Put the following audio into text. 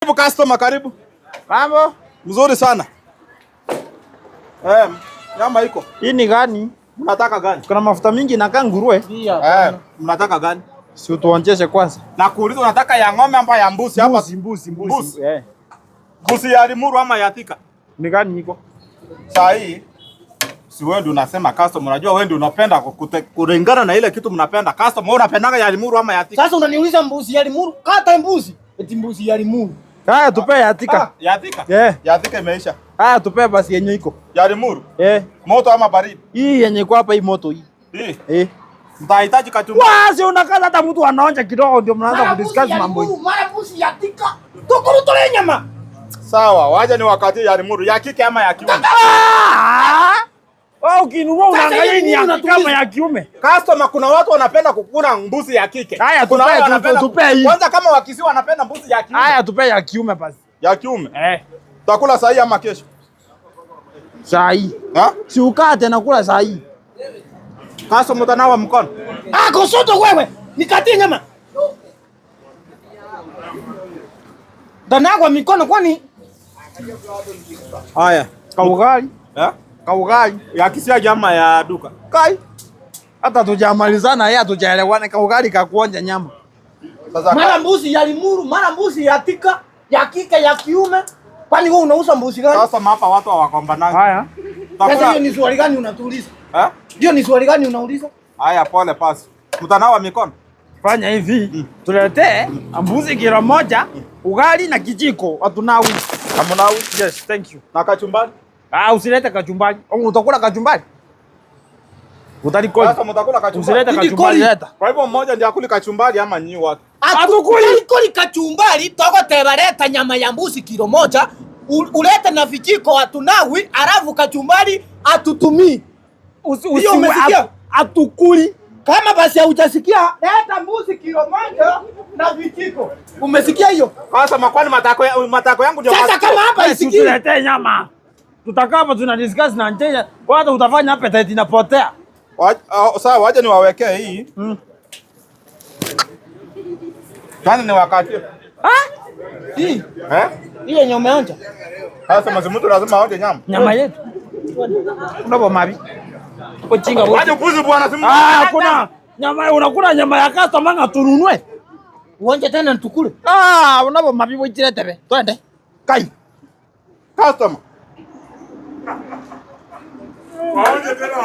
Karibu customer, karibu. Mambo? Mzuri sana. Eh, nyama iko. Hii ni gani? Mnataka gani? Kuna mafuta mingi inakaa nguruwe. Eh, mnataka gani? Si utuonjeshe kwanza. Na kuuliza unataka ya ng'ombe ama ya mbuzi hapa? Mbuzi, mbuzi, mbuzi. Mbuzi. Eh. Mbuzi ya Limuru ama ya Thika? Ni gani iko? Saa hii si wewe ndio unasema customer, unajua wewe ndio unapenda kulingana na ile kitu mnapenda. Customer, wewe unapendaga ya Limuru ama ya Thika? Sasa unaniuliza mbuzi ya Limuru? Kata mbuzi. Eti mbuzi ya Limuru. Haya tupe ya Thika. Ah, ya Thika? Eh. Ya Thika imeisha. Haya tupe basi yenye iko. Ya Limuru? Eh. Moto ama baridi? Hii yenye iko hapa hii moto hii. Hii. Eh. Mtahitaji kachumbari. Wa, si unakaza hata mtu anaonja kidogo ndio mnaanza kudiscuss mambo hii. Mara mbuzi ya Thika. Tukurutole nyama. Sawa, waje ni wakati ya Limuru, ya kike ama ya kiume? Ah! Wewe ukinunua Sasa unaangalia hii ni ya nini kama ya kiume. Customer, kuna watu wanapenda kukula mbuzi ya kike. Haya, Kuna tupe, wale wanapenda tupe hii. Kwanza kama Wakisii wanapenda mbuzi ya kiume. Haya tupe ya kiume basi. Ya kiume. Eh. Tutakula saa hii ama kesho? Saa hii. Ha? Si ukate na kula saa hii. Customer, utanawa mkono. Ah, kosoto wewe. Nikatie nyama. Danagwa mikono kwani? Haya. Kaugali. Eh? Kaugali. Ya kisiagi ama ya duka? Kai. Hata tujamalizana yeye hatujaelewana kaugali kakuonja nyama. Sasa Mara mbuzi ya Limuru, mara mbuzi ya Thika, ya kike, ya kiume. Kwani wewe unauza mbuzi gani? sasa hapa watu hawakombanani. Haya. Sasa hiyo ni swali gani unatuuliza? Eh? Hiyo ni swali gani unauliza? Haya, pole pasi. Mtanawa mikono. Fanya hivi, tuletee mbuzi kilo moja, ugali na kijiko, hatunawi. Hamunawi Yes, thank you. na kachumbari. Ah, usilete kachumbari. Oh, utakula kachumbari? Utalikoli. Sasa mtakula kachumbari. Usilete Ili kachumbari koli. leta. Kwa hivyo mmoja ndiye akuli kachumbari ama nyinyi watu? Hatukuli. Kuli kachumbari togoteba leta nyama ya mbuzi kilo moja, ulete na vijiko hatunawi, alafu kachumbari atutumii. Hiyo umesikia? Hatukuli. Kama basi haujasikia, leta mbuzi kilo moja na vijiko. Umesikia hiyo? Sasa makwani matako yangu ndio. Sasa kama hapa Si isikii. tuletee nyama. Tutakaa hapa tuna discuss na mteja. Kwanza utafanya appetite inapotea. Sawa, waje niwawekee hii. Kwani ni wakati? Ah? Hii, Eh? hii yenye umeonja. Sasa mtu lazima aonje nyama. Nyama yetu. Unapo mabi. Uchinga Waje upuzi bwana simu. Ah, kuna nyama unakula nyama ya customer nga tununue. Uonje tena nitukule. Ah, unapo mabi wechire tebe. Twende. Kai. Customer.